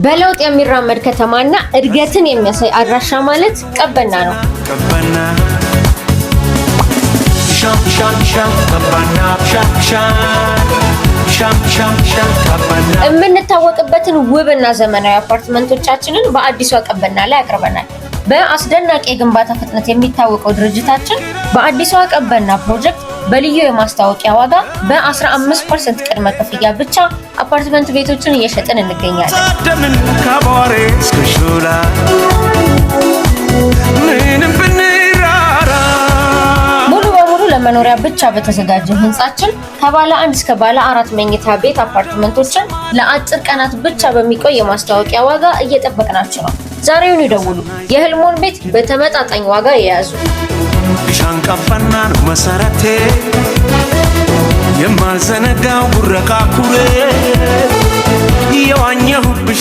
በለውጥ የሚራመድ ከተማና እድገትን የሚያሳይ አድራሻ ማለት ቀበና ነው። ቀበና ሻም ሻም ሻም ቀበና ሻም ሻም ሻም ሻም ሻም ቀበና። የምንታወቅበትን ውብና ዘመናዊ አፓርትመንቶቻችንን በአዲሷ ቀበና ላይ አቅርበናል። በአስደናቂ የግንባታ ፍጥነት የሚታወቀው ድርጅታችን በአዲሷ ቀበና ፕሮጀክት በልዩ የማስታወቂያ ዋጋ በ15% ቅድመ ክፍያ ብቻ አፓርትመንት ቤቶችን እየሸጥን እንገኛለን። ደምን ካቧሬ እስከ ሾላ ምንም ብንራራ። ሙሉ በሙሉ ለመኖሪያ ብቻ በተዘጋጀው ህንጻችን ከባለ አንድ እስከ ባለ አራት መኝታ ቤት አፓርትመንቶችን ለአጭር ቀናት ብቻ በሚቆይ የማስታወቂያ ዋጋ እየጠበቅናችሁ ነው። ዛሬውኑ ይደውሉ። የህልሞን ቤት በተመጣጣኝ ዋጋ የያዙ። ቢሻን ቀበና ነው መሰረቴ፣ የማልዘነጋው ጉረቃ ኩሬ፣ የዋኘሁብሽ